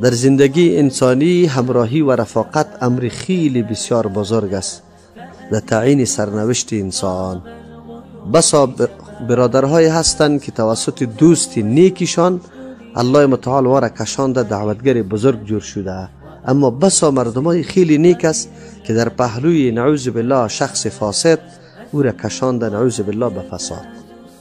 در زندگی انسانی همراهی و رفاقت امر خیلی بسیار بزرگ است در تعیین سرنوشت انسان. بسا برادرهای هستند که توسط دوست نیکیشان الله متعال واره کشانده دعوتگر بزرگ جور شده، اما بسا مردمای خیلی نیک است که در پهلوی نعوذ بالله شخص فاسد او را کشانده نعوذ بالله به فساد.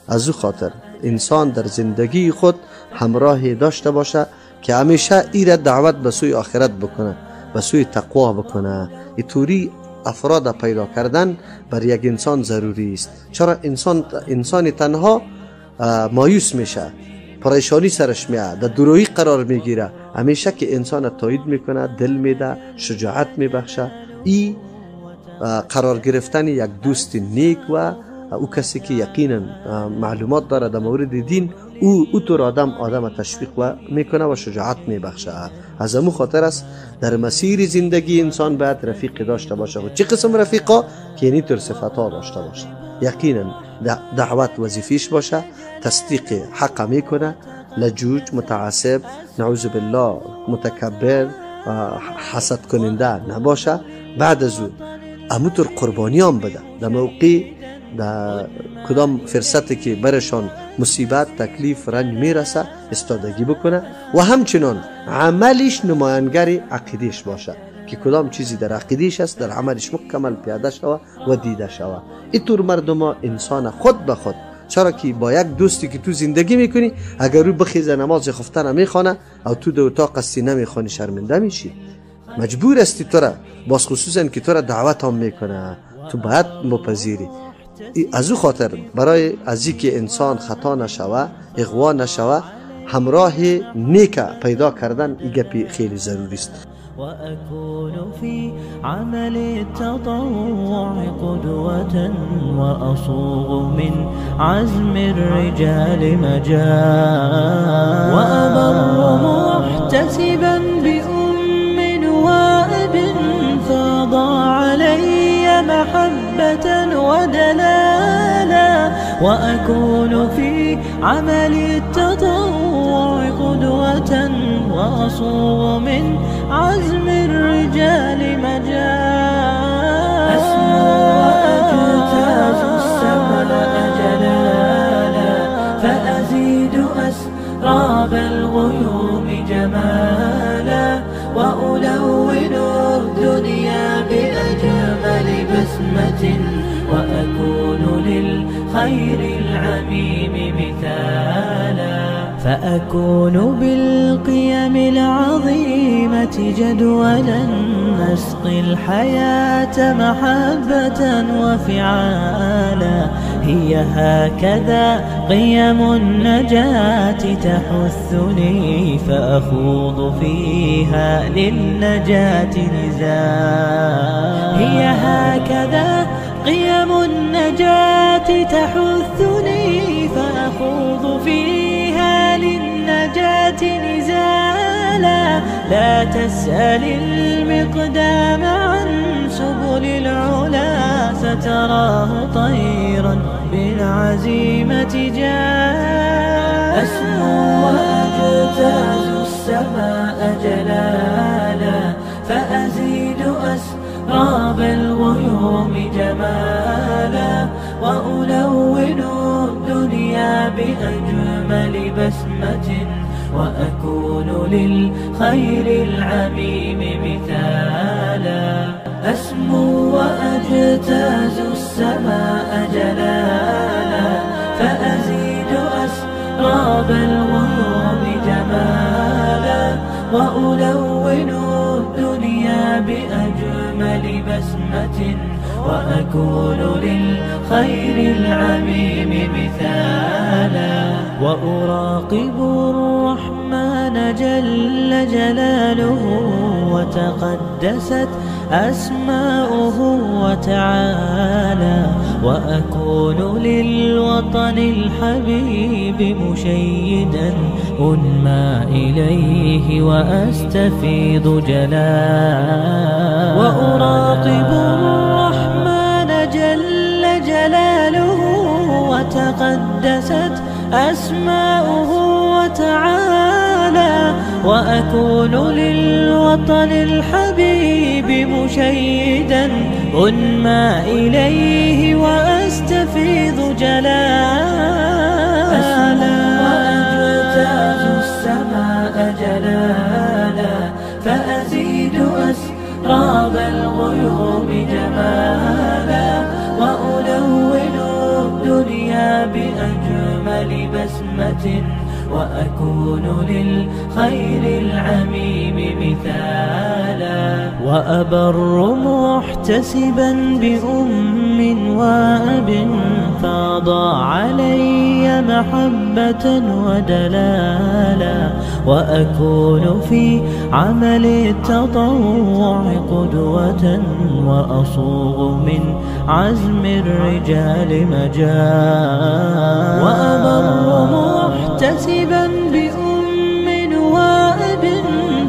از او خاطر انسان در زندگی خود همراهی داشته باشه که همیشه ای را دعوت به سوی آخرت بکنه، به سوی تقوا بکنه. اینطوری افراد پیدا کردن بر یک انسان ضروری است. چرا انسان تنها مایوس میشه، پریشانی سرش میاد، در درویی قرار میگیره. همیشه که انسان تایید میکنه، دل میده، شجاعت میبخشه. ای قرار گرفتن یک دوست نیک و او کسی که یقینا معلومات داره در مورد دین، او طور آدم تشویق و میکنه و شجاعت میبخشه. از امو خاطر است در مسیر زندگی انسان باید رفیق داشته باشه. و چه قسم رفیقا؟ که اینی طور صفت ها داشته باشه. یقینا دعوت وظیفیش باشه، تصدیق حق میکنه، لجوج، متعصب، نعوذ بالله متکبر، حسد کننده نباشه. بعد از او امو طور قربانی هم بده در موقع در کدام فرصتی که برشان مصیبت، تکلیف، رنج میرسه استادگی بکنه و همچنان عملش نمایانگر عقیدهش باشه که کدام چیزی در عقیدهش است در عملش مکمل پیاده شوه و دیده شوه. اینطور مردم ها انسان خود به خود، چرا که با یک دوستی که تو زندگی میکنی اگر او بخیزه نماز خفته نمیخوانه او تو در اتاق هستی نمیخوانی شرمنده میشی، مجبور هستی تو را، باز خصوصا که تو را دعوت هم میکنه، تو باید مپذیری. از او خاطر برای از اینکه انسان خطا نشوه، اغوا نشوه، همراه نیک پیدا کردن ای گپی خیلی ضروری است. وأكون في عمل التطوع قدوة وأصوغ من عزم الرجال مجال وأبر محتسبا بأم وأب فاض علي محبة ودلالا وأكون في عمل التطوع قدوة وأصوغ من عزم الرجال مجال أسمو وأجتاز السماء جلالا فأزيد أسراب الغيوم جمالا وألون الدنيا بأجمل بسمة وأكون للخير العميم مثالا فأكون بالقيم العظيمة جدولا نسقي الحياة محبة وفعالا هي هكذا قيم النجاة تحثني فأخوض فيها للنجاة نزالا هي هكذا قيم النجاة تحثني فأخوض فيها للنجاة نزالا لا تسأل المقدام عن سبل العلا ستراه طيرا بالعزيمة جاء أسمو وأجتاز السماء جلالا فأزيد أسراب الغيوم جمالا وألون الدنيا بأجمل بسمة وأكون للخير العميم مثالا أسمو وأجتاز السماء جلالا فأزيد أسراب الغيوم جمالا وألون الدنيا بأجمل بسمة وأكون للخير العميم مثالا وأراقب الرحمن جل جلاله وتقدست أسماؤه وتعالى وأكون للوطن الحبيب مشيدا أنمى إليه وأستفيض جلالا وأراقب الرحمن جل جلاله وتقدست أسماؤه وتعالى وأكون للوطن الحبيب مشيدا أنمى إليه وأستفيض جلالا. وأجتاز السماء جلالا فأزيد أسراب الغيوم جمالا، وألون الدنيا بأجمل بسمة، وأكون للخير العميم مثالا. وأبر محتسبا بأم وأب فاض علي محبة ودلالا، وأكون في عمل التطوع قدوة، وأصوغ من عزم الرجال مجالا. وأبر محتسبا بأم وأب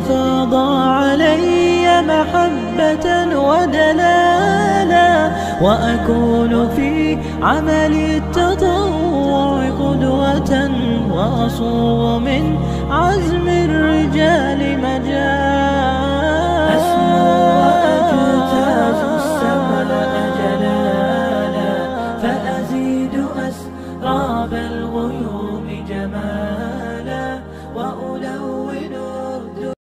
فاض علي محبة ودلالا، وأكون في عمل التطوع قدوة، وأصوغ من عزم الرجال